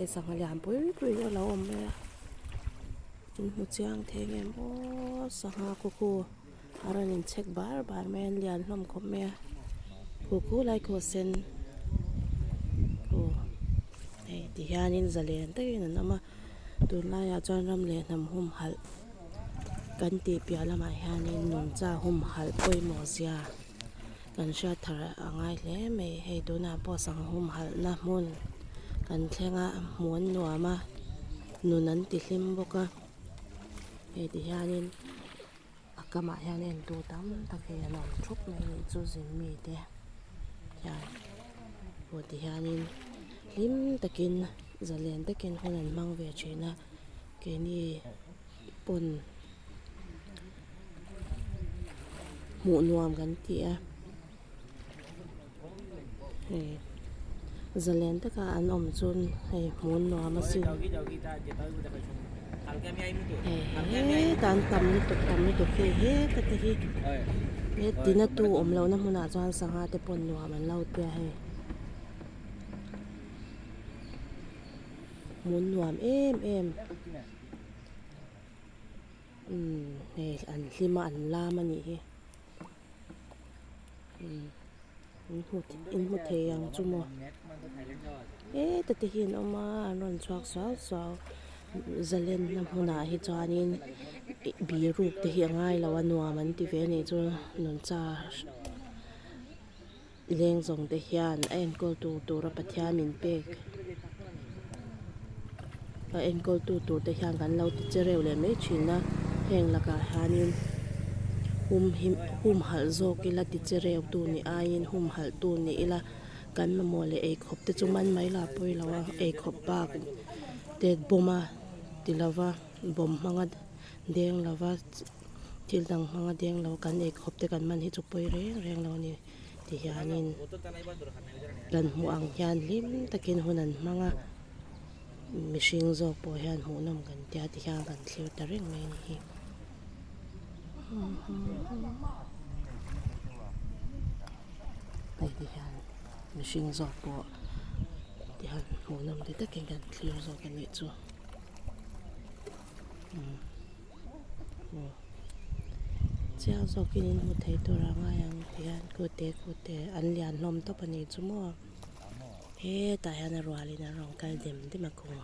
Sangha lian pui pui hi a lo awm mai a in hmu chiang thei ang em aw sangha khu khu a rawn in chhek bar bar mai a an lian hlawm khawp mai a khu khu lai khu a sen khu hei ti hianin zalen takin an awm a tunlaiah chuan ram leh hnam humhalh kan tih piah lamah hianin nungcha humhalh pawimawh zia. Kan hriat thar a ngai hle mai hei tunah pawh sangha humhalh na hmun kan thleng a hmuh an nuam a nun an ti hlim bawk a hei ti hianin a kamah hian en tu tam tak hi an awm thup mai a nih chu zin mi te hian aw ti hianin hlim takin zalen takin hun an hmang ve thin a keini pawn. Hmuh nuam kan ti a hei zalen taka an awm chuan hei hmuh nuam a sin hei hetah an tam lutuk tam lutuk hei heta te hi he tina tu awm lohna hmunah chuan sangha te pawh nuam an lo tia hei hmuh nuam em em. Umm hei an hlim a an lam a nih hi umm in hmu in hmu thei ang chu maw heta te hi an awm a an rawn chhuak suau suau zalenna hmunah hi chuanin bihruk te hi a ngai lo a nuam an ti ve a nih chu nuncha leng zawng te hian a enkawl tur tura Pathian min pek a enkawl tu tur te hian kan lo ti che reuh leh mai thin a heng lakah hianin humhim humhalh zawk ila ti che reuh tu ni aiin humhalh tu ni ila kan mamawh leh eikhawp te chu man mai lah pawi lo a eikhawp bak te bawm a ti lova bawm hmanga deng lova. Thil dang hmanga deng lo kan ei khawp te kan man hi chu pawi reng reng lo a ni ti hianin kan hmuh ang hian hlim takin hun an hmang a mihring zawk pawh hian hmuhnawm kan tia ti hian kan thlir ta reng mai a ni hi. Hei ti hian mihring zawk pawh ti hian hmuhnawm ti takin kan thlir zawk a nih chu. Chiang zawkin in hmu thei tur a ngai ang ti hian kute kute an lian hlawm tawp a nih chu maw hetah hian a rualin an rawn kal dem dem a kawng